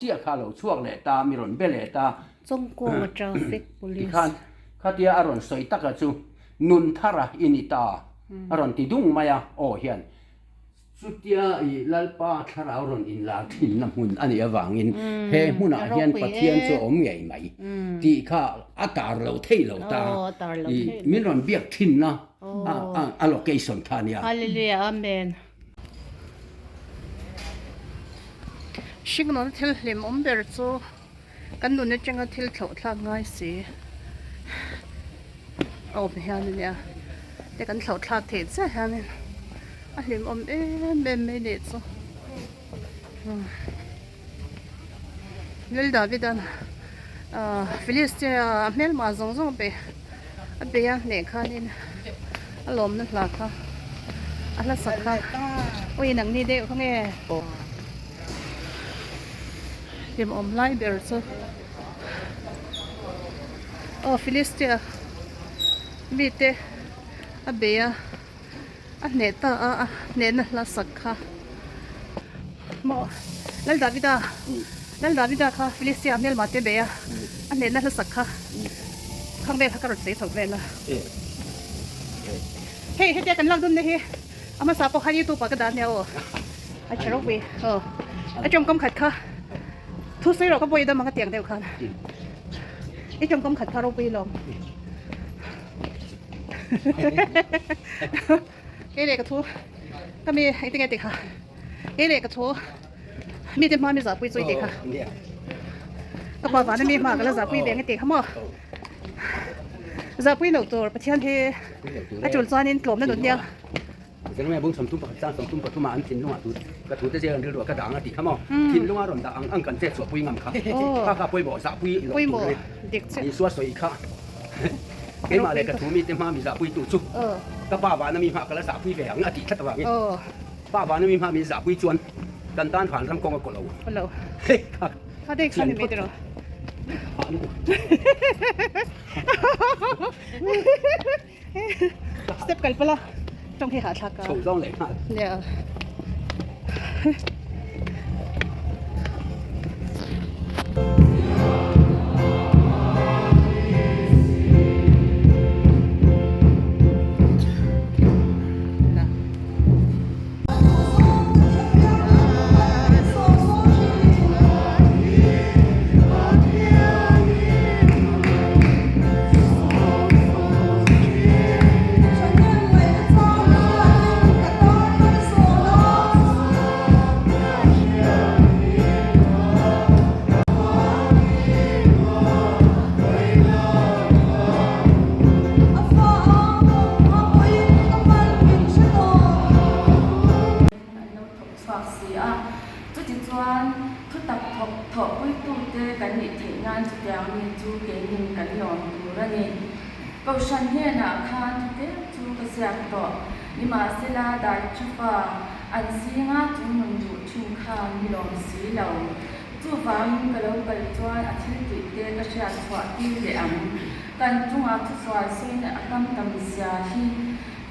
Chiah kha lo chhuak leh ta, mi rawn be leh ta. Chawngkawnga traffic police. Tikhan khatia a rawn sawi taka chu nun thara i ni ta a rawn ti dung mai a, aw hian chutia i Lalpa thlarau rawn inlar thinna hmun a nih avangin he hmunah hian Pathian chu a awm ngei mai tih kha a tar lo thei lo ta, i min rawn biak thinna a location kha a nia. Hallelujah Amen. Hringnawna thil hlim awm ber chu kan nun atanga thil thlauh thlak ngai si a awm hian a nia te kan thlauh thlak theih chiah hianin a hlim awm em em mai nih chu. Lal Davida'n Philistia a hmelma zawng zawng pe a bei a hneh khanin a lawmna hla kha a hla sak kha aw in ang ni deuh kha nge hlimawm lai ber chu aw Philistia mite a bei a. A hneh ta a, a hnehna hla sak kha maw Lal Davida Lal Davida kha Philistia hmelma te bei a, a hnehna hla sak kha khang vel kha ka rawn sawi chho vel a. Hei hetia kan lak dunna hi a hmasa pawh khan youtube ah ka dah nia aw a tha ropui aw a tawngkam khat kha thu sawi rawh ka bawi dam ang a tiang deuh khan i tawngkam khat kha ropui lawm. Kei leh ka thu ka mi engtin nge tih kha kei leh ka thu mi te hma mi zahpui chu i tih kha ka pa vana mi hma ka la zahpui ve nge tih kha maw zahpui loh tur Pathian hi a tul chuanin tlawmna nun nia. Jeremiah bung sawmthum pakhat chang sawmthum pathumah an thinlungah tu ka thute zel an rilruah ka dah ang a tih kha maw? Thinlunga rawn dah ang ang kan chet chhuah pui ngam kha. Kha kha pawimawh zahpui loh tur a ni. Isua sawi kha keimah leh ka thu mite hma mi zahpui tu chu ka pa vana mi hma ka la zahpui ve ang a tih tlat avangin pa vana mi hma min zahpui chuan kan tan van ram kawng a kaw lo. Hei kha chian phawt. Step kal pala tawng hi hahthlak a. Chho zawng leh nghal. Nia. An lo thawk chhuak si a. Chutichuan, thutak thawk thawhpuitute kan nih theih nan chutiang mi chu keinin kan lawm tur a ni. Kohhran hnenah khan thutlem chu ka ziak tawh. Nimahsela, Daithafa an zinga chungnun duh thin kha mi lawm si lo. Chuvangin ka lo kal chuan a thil tih te ka hriat chhuah tir leh ang. Kan chungah thusual sawiin a kam tam zia hi.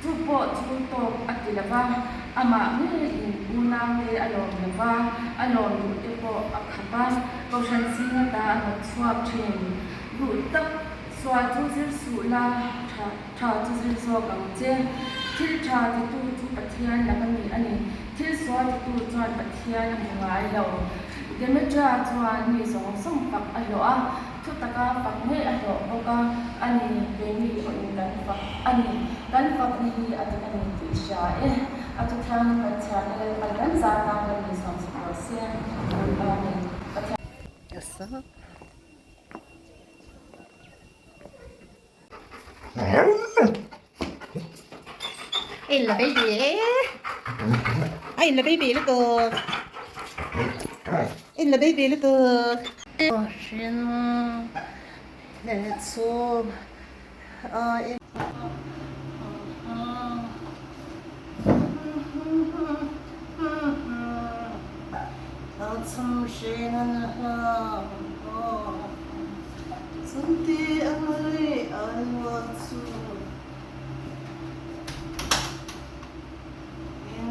Chu pawh chu tawk a ti lo va, amah ngeiin unaute a lawm lo va, a lawm duh te pawh a khap a, Kohhran zinga ta a hnawt chhuak thin. Duh tak sual chu zir suh la, tha tha chu zir zawk ang che. Thil tha titu chu Pathian lam a ni a ni. Thil sual titu chuan Pathian a hmu ngai lo. Demetria chuan mi zawng zawng fak a hlawh a. Thu taka fak ngei a hlawh bawk a, a ni, keini pawhin kan fak a ni. Kan fakna hi a dik a ni tih hria e. A thu thiang kan chhiarna Lalpan kan zar tan kan insuam chhe tawh se. Amen. Pathian. Ei la baby e. Ei la baby lutuk. Ei la baby lutuk. Hrin leh chu a in. Chham hrin an hlang Chunti a ngai alua chu in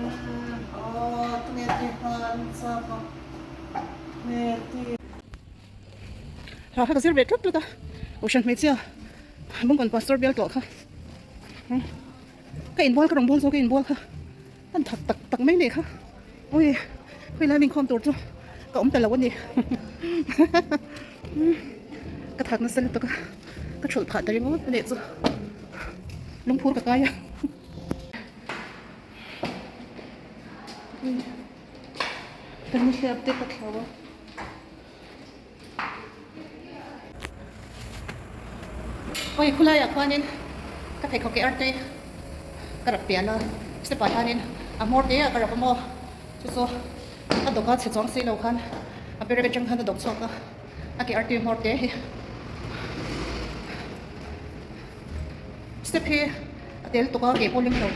aw tunge ti hman chak a nge ti. Hla kha ka zir ve tlat tlat a, Kohhran hmeichhia Bungkawn Pastor bial tawh kha ka inbual ka rawn bual zawk a inbual kha an that tak tak mai nih kha ui khawilai min khawm tur chu ka awm ta lo a ni ka thak nasa lutuk a ka thulh phah ta ringawt a nih chu lungphur ka kai a. Ka nihliap te ka thlau a. Awi khulaiah khuanin ka pheikhawk ke artui ka rap pian a step ah hianin a hmawr te ah ka rap a maw chu chu a dawk a chhe chuang si lo khan a berek atang khan a dawk chhuak a a ke artui hmawr te hi step hi a tel tuk a ke pawh leng lo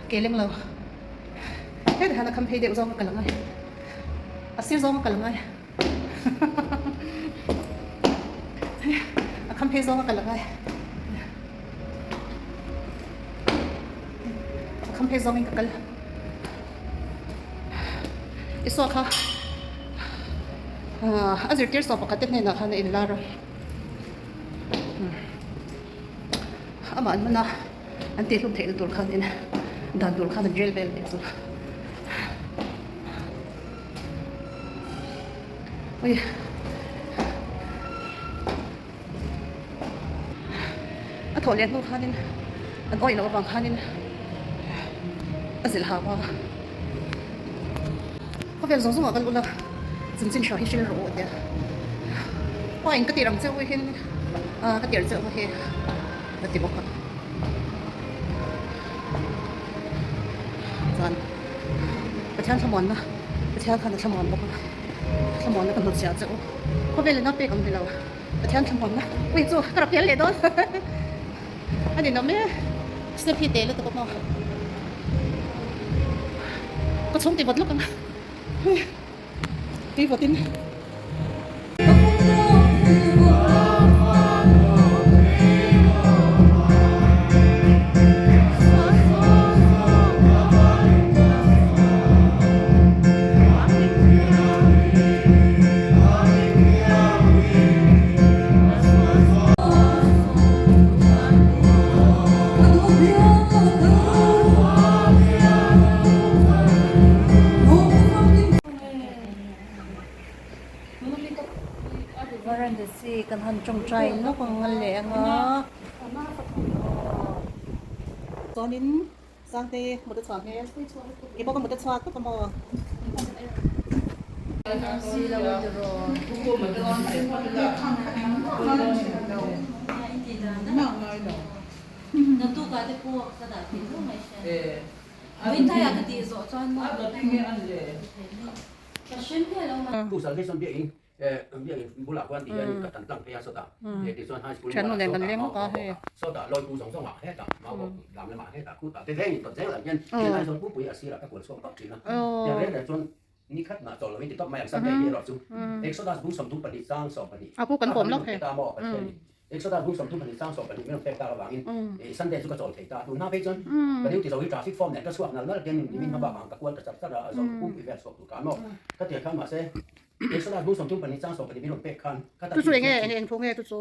ke leng lo. Hetah hian a kham phei deuh zawng a kal angai a sir zawng a kal angai a kham phei zawng a kal angai a kham phei zawngin ka kal Isua kha a zirtir saw pakhat te hnenah khan a inlar a amah an man a. An tih hlum theihna tur khanin dan tur khan an rel vel mek chu. Ui. A thawh leh hnu khanin an awih loh avang khanin a zilh hau a. Khawvel zawng zawngah kal ula chanchin hra hi hrilh rawh u a tia. Aw eng ka tir ang che u hin ka tir che u hi. A ti bawk a chuan Pathian thlamuanna Pathian khan a thlamuan bawk a thlamuanna ka hnutchhiah che u khawvel in a pek ang nilo Pathian thlamuanna ui chu ka rapial leh dawn a ni nawm e step hi teh lutuk a maw ka chhung ti vawt lawk ang tui vawt in. Varanasi kan han tawngtai lawk ang a leh ang a chuanin Sangte mut a chhuah hmel i bawk a mut a chhuak tawp a maw. Thiannu nen kan leng lawk a hei. A pu kan kawm lawk hei. Exodus bung 32 chang 12 min rawn pek tak avangin Sunday chu ka chawl thei ta a, tunhma phei chuan ka duty zo hi traffic form nen ka chhuak nal nal ten nimin hma bak ang ka kual ta char char a, a zawm pumpui vel chhuak tur ka maw ka tia khan mahse Exodus bung 32 chang 12 min rawn pek khan ka ta Chu chu enge enge eng thu nge chu chu?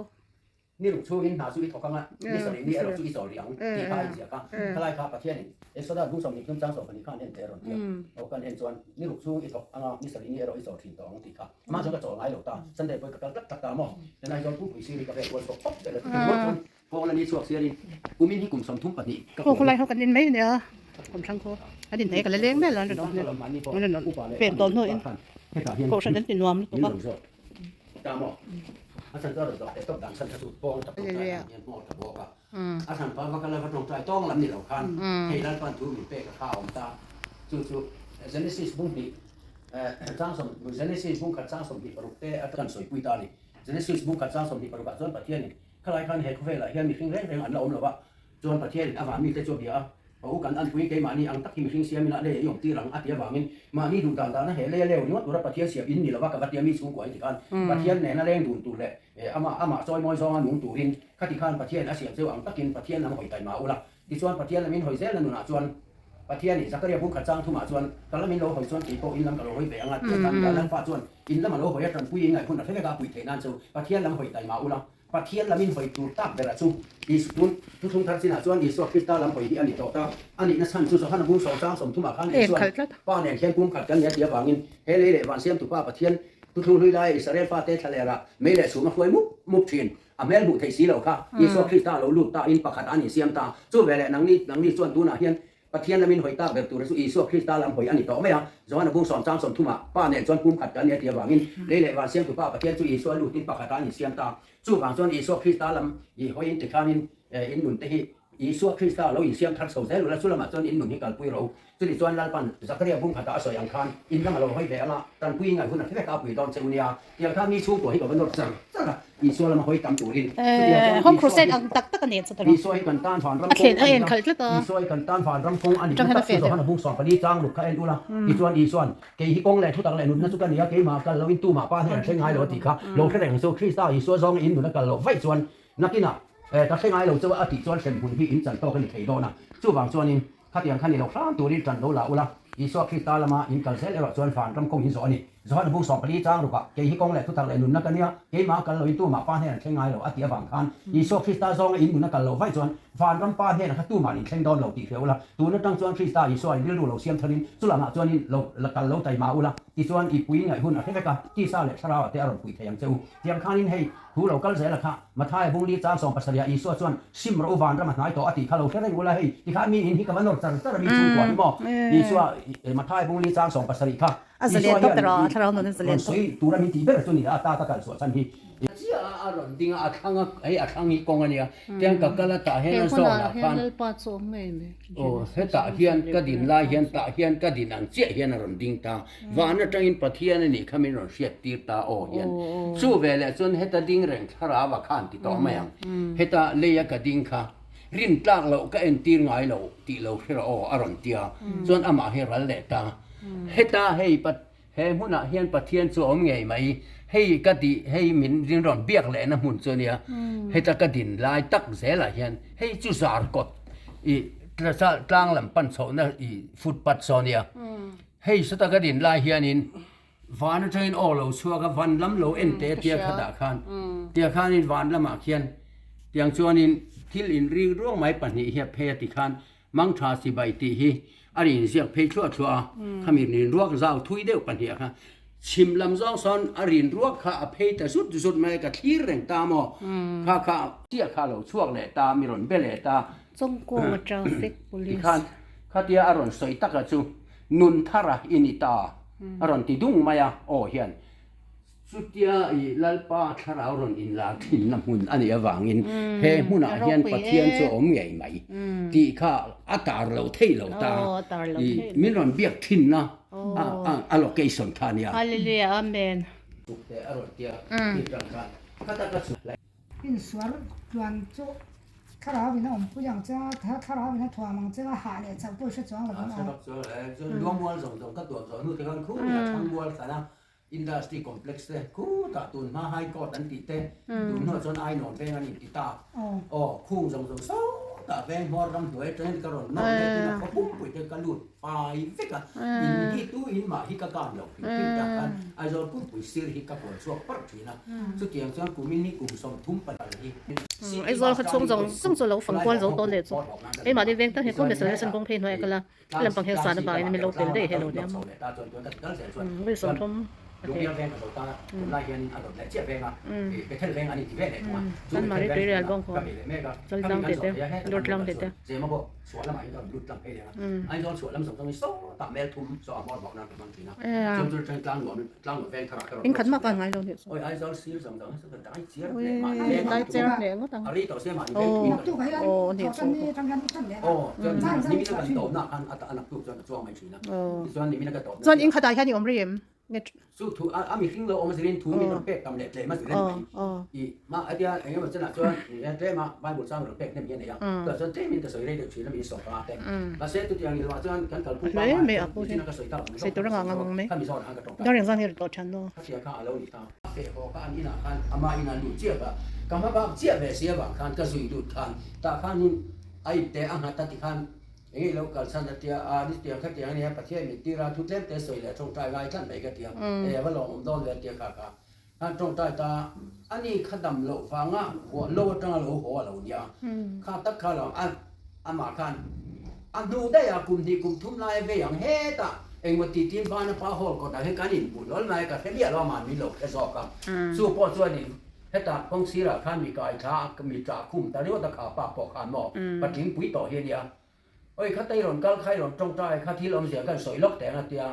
Ni ruk chhungin hna chu i thawk anga ni sarih ni erawh chu i chawl rih ang tih kha a inziak a, khalai kha Pathianin Exodus bung 23 chang 12 kha an en teh a rawn ti a, aw kan en chuan ni ruk chhung i thawk anga ni sarih ni erawh i chawl thin tawh ang tih kha. Amah chuan ka chawl ngai lo ta, Sunday pawh ka kal tlat tlat ta maw? Nen Aizawl pumpui sir hi ka vel kual chhuak phawt zel a, chuti ringawt chuan kawl a ni chhuak siarin kumin hi kum 32 ka Khaw khawlai ho kan in mai a nia, kum thlang khaw an inhne ka la leng vel a, an rawn awm hne, an rawn pen tawn hnuin kohhran an ti nuam lutuk a. Ta maw? A chhan chu a rawn zawh teh tawp dan chhan kha chu pawng ta tawk lai hian hmawr ta bawk a, a chhan pa va kal a va tawngtai tawng lam ni lo khan hei Lalpan thu min pek a kha a awm ta, chu chu Genesis bung hnih Chang Genesis bung khat chang 26 te a kan sawipui ta a ni. Genesis bung khat chang 26 ah chuan Pathianin khalai khan he khawvelah hian mihring reng reng an la awm lo va, chuan Pathianin a vah mite chu a bia a, A u kan anpui keimahni ang tak hi mihring siamin a lei a i awm tir ang a ti avangin mahni duh dan dana he lei a leu ringawt tura Pathian siam in ni lo va ka va tia mi chhungkua in ti khan Pathian nena leng dun tur leh amah amah chawimawi zawnga nung turin khati khan Pathianin a siam cheu ang takin Pathian lam hawi taima ula tichuan Pathian lamin hawi zelna nunah chuan. Pathianin Zakaria bung khat chang thumah chuan, Ka lam in lo hawi chuan kei pawh in lam ka lo hawi ve ang a, ti a tan nia. Lalpa chuan in lam a lo hawi a, tanpui in ngaih hun a hre vek a, pui theih nan chu Pathian lam hawi taima ula, Pathian lam in hawi tur tak berah chu Isu tun thuthlung thar chinah chuan Isua Krista lam hawi hi a ni tawh ta. A nihna chhan chu Johana bung sawm chang sawmthumah khan Isua'n Pa nen hian pum khat kan ni a tih avangin he lei leh van siamtu Pa Pathian thuthlung hlui laia Israel fate thlalerah mei leh chhum a hruai mup mup thin. A hmel hmuh theih si lo kha Isua Krista a lo lut ta in pakhat an insiam ta. Chu veleh nangni nangni chuan tunah hian Pathian lamin hawi tak ber tura chu Isua Krista lam hawi a ni tawh mai a. Johana bung sawm chang sawmthumah Pa nen chuan pum khat kan ni a tih avangin lei leh van siamtu Pa Pathian chu Isua lutin pakhat an insiam ta. Chuvang chuan Isua Krista lam i hawiin tikhanin in nun te hi Isua Krista lo insiam thar chho zel ula chu lamah chuan in nun hi kalpui rawh u. Chutih chuan Lalpan Zakaria bung khatah a sawi ang khan in lam a lo hawi ve ang a, tanpui ngaih hun a hre vek a, a pui dawn che u nia. Tiang khan mi chhungkua hi ka va nawr char char a, Isua lama hawi tam turin. Chutiang chuan Home Isua Crusade hi ang tak tak a nen chu ta lo. Isua hi kan tan vanram A kawng thlen a a ni en a, khalh tlat a. Isua hi kan tan vanram kawng a Tang nihna hian a tak chu feh deuh. Johana bung 14 chang ruk kha en ula. Tichuan Isua'n, Kei hi kawng leh thutak leh nunna chu ka ni a, keimah kal loin tumah pa hnen a thleng ngai lo a tih kha. Lo hre reng chu Krista Isua zawnga in nun a kal loh vaih chuan nakinah ka hre ngai lo chauh a tih chuan hremhmun hi in chan tawk a ni thei dawn a. Chuvang chuanin Khatiang kha ni lo hram turin ṭan lo la ula, Isua Krista lama in kal zel erawh chuan van ram kawng in zawh a ni. Johana bung 14 chang rukah, Kei hi kawng leh thutak leh nunna ka nia, keimah a kal loin tumah Pa hnen an thleng ngai lo a tih avang khan Isua Krista zawnga in nun a kal loh vaih chuan van ram Pa hnenah kha tumah in thleng dawn lo tih hria ula, tun atang chuan Krista Isua in rilru lo siam tharin chu lamah chuan in lo la kal lo taima ula, tichuan i pui ngaih hun a hre vek a, tisa leh thlarauah te a rawn pui thei ang che u. Tiang khanin hei Thu lo kal zel a kha, Mathaia bung li chang 70 ah Isua chuan, Sim rawh u vanram a hnai tawh a tih kha lo hre reng ula hei, tikhan mi in hi ka va nawr char char a mi chhungkua hi maw? Isua, Mathaia bung li chang 70 kha, A zalen Isua tawp hian ta rawh, a thlarau nun a zalen rawn tawp. sawi tura min tih ber chu ni a, ta ka kal chhuah chhan hi. Chiah a, a rawn ding a, a thlang a, hei a thlang hi kawng a nia, tiang ka kal a tah hian He a hmunah zawnah hian khan, Lalpa chu awm ngei mai. Aw, hetah hian ka din lai hian tah hian ka din ang chiah hian a rawn ding ta. Van atangin Pathian a nih kha min rawn hriat tir ta aw hian. Chu veleh chuan heta ding reng thlarau a khan ti tawh mai ang. Heta leia ka ding kha rin tlak loh ka entir ngai lo tih lo hre rawh aw a rawn tia. Chuan amah hi ral leh ta. Heta hei he hmunah hian Pathian chu a awm ngei mai. Hei ka tih hei min min rawn biak lehna hmun chu a nia. Heta ka din lai tak zelah hian hei chu zar kawt i tlang lam pan chhohna i footpath saw a nia. Hei sawta ka din lai hianin van atangin aw lo chhuak a, van lam lo en teh tia khatah khan tia khanin van lamah khian tiang chuanin thil inring ruang mai pahnih hi a phei a ti khan mangtha chibai tih hi a rin ziak phei thluah thluah a, khami rin ruak zau thui deuh pahnih ah khan chhim lam zawng sawn a rin ruak kha a phei ta zut zut mai a, ka thlir reng ta maw kha kha chiah kha a lo chhuak leh ta, mi rawn be leh ta. Chawngkawnga traffic police. Tikhan khatia a rawn sawi taka chu nun thara i ni ta a rawn ti dung mai a, aw hian chutia i Lalpa thlarau rawn inlar thinna hmun a nih avangin he hmunah hian Pathian chu a awm ngei mai tih kha a tar lo thei lo ta, i min rawn biak thinna a location kha a nia. Hallelujah Amen. A rawn tia tih khan khata ka chu. Insual tluan chu thlarau in a awmpui ang che a, thlarau in a thuam ang che a, hah leh chauh pawh i hre chuang lo ang a. Luangmual zawng zawng ka tuam zawh hnu te khan khutah Thangmual hran a Industry Complex te khutah tun hma High Court an tih te tun hnuah chuan Ainawn veng an inti ta. Aw khung zawng zawng sawtah veng hmawr ram hnuai atangin ka rawn nawr let in a khaw pumpui te ka lut fai vek a, in hi tu in mah hi ka kan lo hrim hrim tak khan Aizawl pumpui sir hi ka kual chhuak parh thin a. Chutiang chuan kumin hi kum 32 hi Aizawl kha chhung zawng zawng chu lo fang kual zo tawh leh chu keimahni veng tak hi khaw hmasa hian kawng phei hnuai a kal a a lampang hian san avangin min lo pel daih hei lo nia maw vawi 30 a thei Chanmari tuirial bawng khaw Chaltlang tih te Dawrtlang tih te. In khat mah ka ngai lo nih chu. Ui dai cher hneh ngawt ang. Aw aw nih chu. Chuan in khatah hian i awm rih em? Chu thu a mihring lo awm a zirin thu min rawn pek tam leh tlem a zirin mai. I mah a tia eng emaw chenah chuan tlem a Bible chang rawn pek hnem hi a nei a. Chutah chuan tlemin ka sawi rei deuh thin a mi sawpa te. Mahse chutiang ni lovah chuan kan kalpui pa Hle mai mah a pu hi. nichin a ka sawi tak ang Sawi zawk tur a ngah ngang mai. kha mi zawnah khan ka tawng Dar engzat nge ri tawh thian no? Ka hria kha a lo ni ta. Feh haw kha an inah khan ama ina lut chiah kha ka hma bak chiah ve si avang khan ka zui lut khan tah khanin a ipte a nghat a ti khan. Enge i lo kal chhan a tia a, ni tiang kha tiang a nia, Pathian min tir a, thu tlem te sawi leh tawngtai ngai tlat mai ka tia, hei a va lawmawm dawn ve a tia kha kha khan tawngtai ta a ni kha dam loh vanga huah lo atanga lo haw a lo nia, kha tak kha lo a amah khan a hnu daih a kum hnih kum thum lai a vei ang hetah engmaw ti tin vana pa hall kawtah hian kan inhmuh hlawl mai a ka hre miah lo amah min lo hre zawk a, chu pawh chuanin Hetah kawng sirah khan mi kai thla a, mi ṭah khum ta ringawt a kha pa pawh khan maw patling pui tawh hi a nia. Awi kha tei rawn kal kha i rawn ṭawngṭai kha thil awmzia kan sawi lawk teng a tia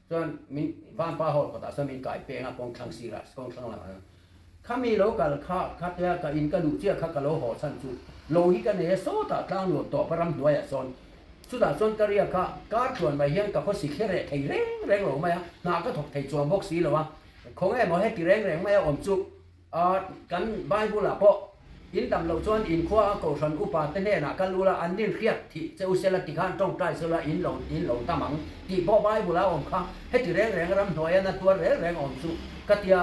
chuan min vanpa hall kawtah chuan min kai peng a kawng thlang sirah kawng thlang lamah chuan kha mi lo kal kha kha tia ka in ka luh chiah kha ka lo haw chhan chu lo hi ka nei a sawtah tlang nuam tawp a ramhnuaiah sawn chutah chuan ka riak a kar tluan mai hian ka khawsi thli reh thei reng reng lo mai a hna ka thawk thei chuang bawk si lo a. Khawnge maw heti reng reng mai a awm chu kan Bible ah pawh in dam loh chuan in khua a kohhran upa te hnenah kal ula an rin hriat thih che u sela tikhan tawngtai sela in lo in lo dam ang tih pawh Bible ah a awm kha heti reng reng ramhnuai a na tuar reng reng awm chu ka tia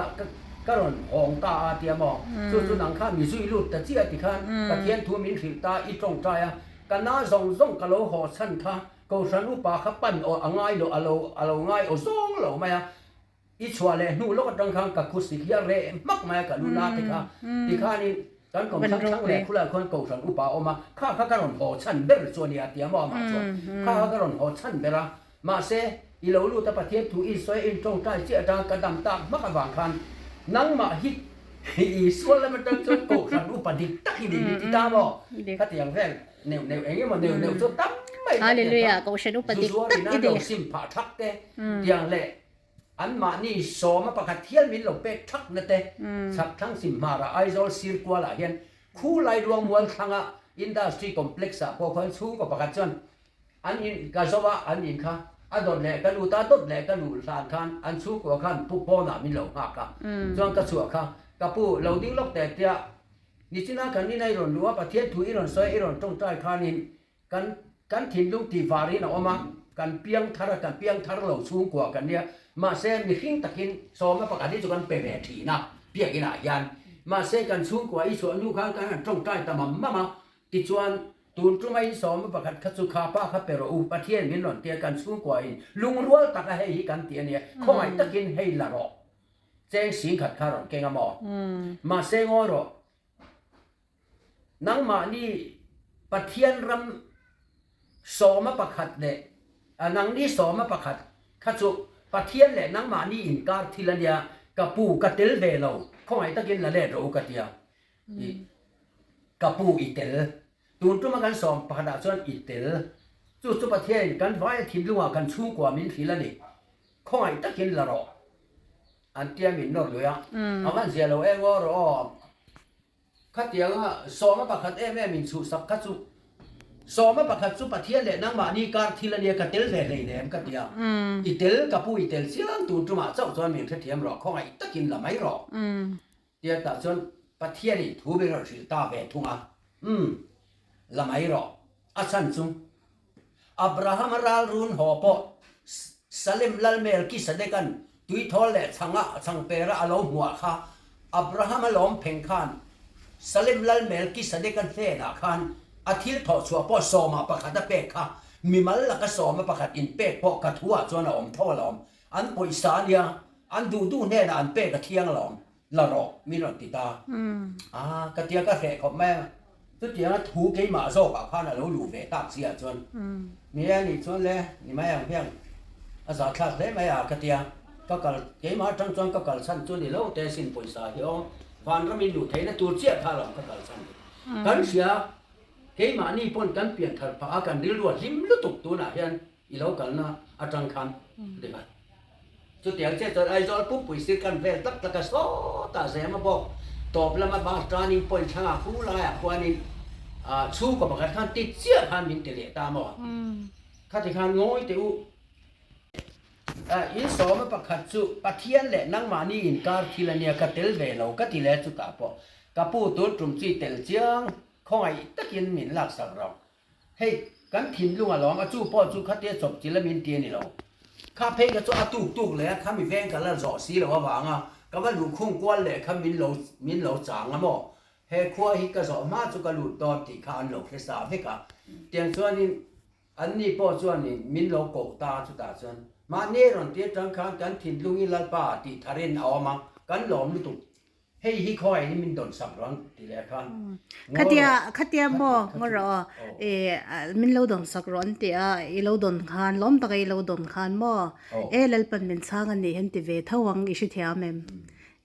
ka rawn hawng ta a tia maw chu chu nang kha mi zui lut ta chiah tikhan Pathian thu min hrilh ta i tawngtai a ka na zawng zawng ka lo haw chhan kha kohhran upa kha pan aw a ngai lo a lo a lo ngai aw zawng lo mai a. I chhuah leh hnu lawk atang khan ka khusi hi a reh hmak mai a ka lu na te kha tikhanin kan kawm thlang thlang leh khulai khuan kohhran upa a awm a kha kha ka rawn haw chhan ber chu a nia tia maw amah chuan kha kha ka rawn haw chhan ber a mahse i lo lut a Pathian thu i sawi a in tawngtai chiah atang ka dam tak hmak avang khan nangmah hi Isua lam atang chuan kohhran upa dik tak i ni ni ti ta maw khatiang vel neuh neuh eng emaw neuh neuh chu tam mai ka ti a kha zu zuar in an lo sim phah thak te tiang leh Anmahni sawma pakhat hial min lo pek thak na te, chhak thlang sim hmarah Aizawl sir kualah hian khu lai ruang mual thlanga Industry Complex ah pawh khuan chhungkaw pakhat chuan an in ka zo a, an in kha a dawt leh ka lut a, dawt leh ka luh hlan khan an chhungkua khan pu pawnah min lo nghak a, chuan ka chhuah kha ka pu lo ding lawk teh tia nichina kan ina i rawn luh a, Pathian thu i rawn sawi a i rawn tawngtai khanin Kan kan thinlung tih varin a awm a, kan piang thar a, kan piang thar lo chhungkua kan nia. Mahse, mihring takin sawma pakhat hi chu kan pe ve thin a, biakinah hian. Mahse, kan chhungkua i chhuah hnu khan kan han tawngtai ta mam mam a, tichuan, tun tuma in sawma pakhat kha chu kha pa kha pe rawh u, Pathian min rawn tia kan chhungkua in lungrual taka hei hi kan ti a nia, khawngaih takin hei la rawh, cheng singkhat kha rawn keng a maw? Mahse, ngawi rawh. Nangmahni Pathian ram sawma pakhat leh nangni sawma pakhat kha chu Pathian leh nangmahni inkar thil a nia, ka pu ka tel ve lo, khawngaih takin la let rawh u ka tia. I ka pu i tel. Tun tuma kan sawm pakhatah chuan i tel. Chu chu Pathianin kan vaia thinlungah kan chhungkua min hrilh a ni. Khawngaih takin la rawh. An tia min nawr lui a, a van zia lo eng aw rawh aw. Khatianga sawma pakhat em em inchhuhsak kha chu sawma pakhat chu Pathian leh nangmahni kar thil a nia ka tel ve hleinem ka ti a, i tel ka pu i tel chiang tur tumah chauh chuan min hrethiam rawh khawngaih takin la mai rawh tia tah chuan Pathianin thu min rawn hrilh ta ve thung a, umm la mai rawh a chhan chu Abrahama ral run haw pawh Salem lal Melkisedekan tuithawl leh chhanga chhangpera a lo hmuah kha Abrahama lawm pheng khan Salem lal Melkisedeka hnenah khan a thil thawh chhuah pawh sawmah pakhat a pek kha mimal laka sawma pakhat inpek pawh ka thuah chuan a awm tho alawm. An pawisa a nia, an duh duh hnenah an pek a thiang alawm. La rawh min rawn ti ta. A ka tia ka hreh khawp mai a, chutianga thu keimah zawkah khan a lo luh ve tak chiah chuan ni e nih chuan le ni mai ang hian a zah thlak hle mai a ka tia ka kal keimah atang chuan ka kal chhan chu ni lo te sin pawisa hi aw vanram in luh theihna tur chiah kha lam ka kal chhan kan hria keimahni pawn kan pian thar phah a kan rilru a hlim lutuk tunah hian I lo kalna atang khan dik a. Chutiang chiah chuan Aizawl pumpui sir kan vel tak tak a sawtah zem a bawk. Tawp lama bus turning point thlangah khu laiah khuanin chhungkaw pakhat khan ti chiah khan min ti leh ta maw? Khati khan ngawi teh u. In sawma pakhat chu Pathian leh nangmahni inkar thil a nia ka tel ve lo ka ti leh chutah pawh ka pu tun tum chi tel chiang khawngaih takin min laksak rawh. Hei, kan thinlung a lawm a, chu pawh chu khatia chawp chil a min ti a ni lo. Kha phei kha chu a tuk tuk leh a, kha mi veng ka la zawh si lo avanga ka va luhkhung kual leh kha min lo min lo chang a maw? He khua hi ka zawh hma chu ka lut dawn tih kha an lo hre sa vek a. Tiang chuanin. Anni pawh chuanin min lo koh ta chutah chuan mahni rawn tir tang khan kan thinlungin Lalpa tih tharin a awm a, kan lawm lutuk. Hei hi khawiahin min dawn sak rawh an ti leh khan. Khatia khatia maw ngaw rawh aw e min lo dawn sak rawh an ti a, i lo dawn khan lawm taka i lo dawn khan maw e Lalpan min chhang a nih hi an ti ve tho ang i hrethiam em?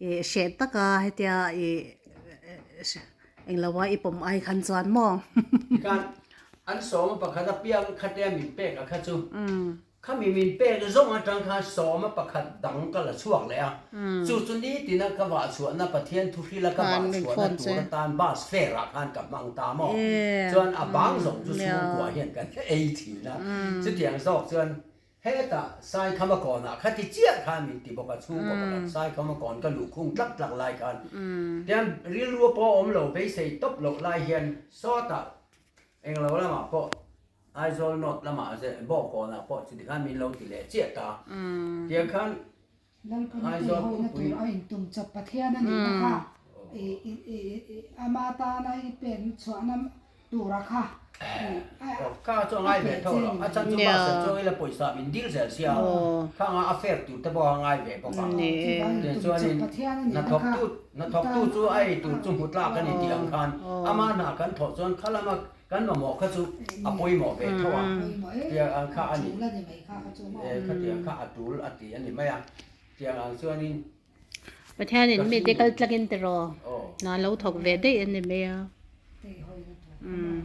I hreh taka hetia i Englo a i pawm ai khan chuan maw? Tikhan an sawma pakhat a piang khatia min pek a kha chu khami min pek zawng atang khan sawma pakhat dang ka la chhuak leh a, chu chu nitina ka vah chhuahna Pathian thu hrila ka vah chhuahna tur atan bus fare ah khan ka hmang ta maw? Chuan a bang zawng chu chhungkua hian kan ei thin a, chutiang zawk chuan Hetah Saikhama kawnah kha ti chiah khan min ti bawk a, chhungkaw pakhat Saikhama kawn ka luh khung tlak tlak lai khan tiang rilru pawh awm lo beisei tawp loh lai hian sawtah englo lamah pawh Aizawl North lamah Bawngkawnah pawh chuti khan min lo ti leh chiah ta tiang khan Lalpui tihawina tur a intum chawp Pathian a nihna kha ama tana i pen chhuahna tura kha Kha chu a ngai ve tho lo, a chan chu bus ah chuan ila pawisa min dil zel sia, kha anga a fare tur te pawh a ngai ve bawk a, tichuanin hnathawktu hnathawktu chu a ei tur chu hmu tlak a ni tih ang khan ama hna kan thawh chuan kha lama kan mamawh kha chu a pawimawh ve tho a, tiang ang kha a ni. Khatiang kha a tul a ti a ni mai a, tiang ang chuanin. Pathianin mite kal tlakin tiraw hna lo thawk ve daih a ni mai a. Umm.